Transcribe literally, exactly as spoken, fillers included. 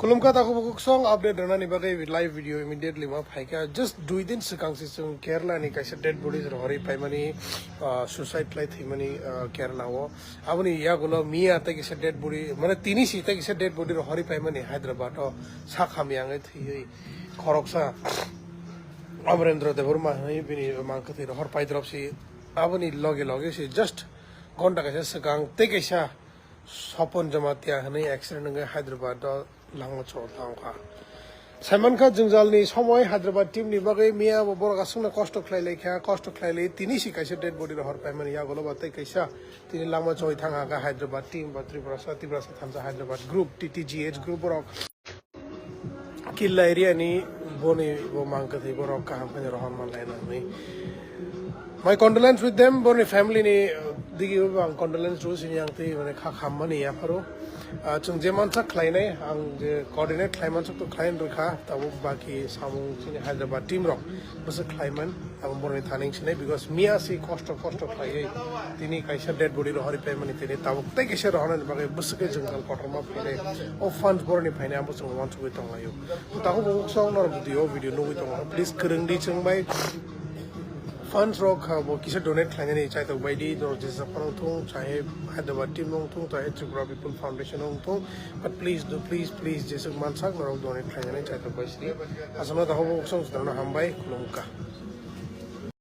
Khulumkha, takhuk bukhuk song update rwnani bagwi live video immediately ma phaikha. Just dui din swkang se chwng Kerala ni kaisa dead bodies rohorwi paimani, ah, suicide khlai thwimani, ah, Kerala o. Aboni yagulo miya tei kisa dead body, mane tini si tei kisa dead body rohorwi paimani Hyderabad o sak hamya wngwi thwiwi khoroksa Amarendra Debbarma hwnwi bini mang kwthwi rohor paidrop si. Aboni loge loge si just ghonta kaisa swkang tei kaisa Sopon Jamatia hwnwi accident wngwi Hyderabad o langma chao thangkha. Saimankha jwngjalni somoi Hyderabad team ni bagwi miya bo borok aswkno kosto khlai laikha, kosto khlai lai tini si kaisa dead body rohor paimani yagulo ba tei kaisa tini langma choi thang ha kha Hyderabad team ba Tiprasa, Tiprasa thansa Hyderabad group, T T G H group borok Killa area ni boni bo mang kwthwi borok kaham khe rohor man lai nangni. My condolence with them, boni family ni, uh, digi bo ang condolence rw sini ang twi mane kha khammani yapharo. Ah, chwng je mansak khlainai, ang je coordinate khlai mansak to khlai rwkha, tabuk baki samung chini Hyderabad team rok bwswk khlaiman, abo boroni thaning sinai, because miya si kosto kosto khlaiwi tini kaisa dead body rohorwi paimani tini tabuk tei kaisa rohornani bagwi bwswk khe jwngkal kotorma phainai, o funds boroni phainai abo chwng uansugwi tonglaio. Takhuk bukhuk song norok jodi o video nugwi tongo, please kwrwng di chwng bai. Funds rok kha bo kisa donate khlainani chaitok bai di, norok jesa phano thung, chahe Hyderabad team wng thung, chahe Tripura People Foundation wng thung, but please do, please, please, jeswk mansak norok donate khlainani chaitok bai sidi. Aswkno takhuk bukhuk song swtangno hambai, khulumkha.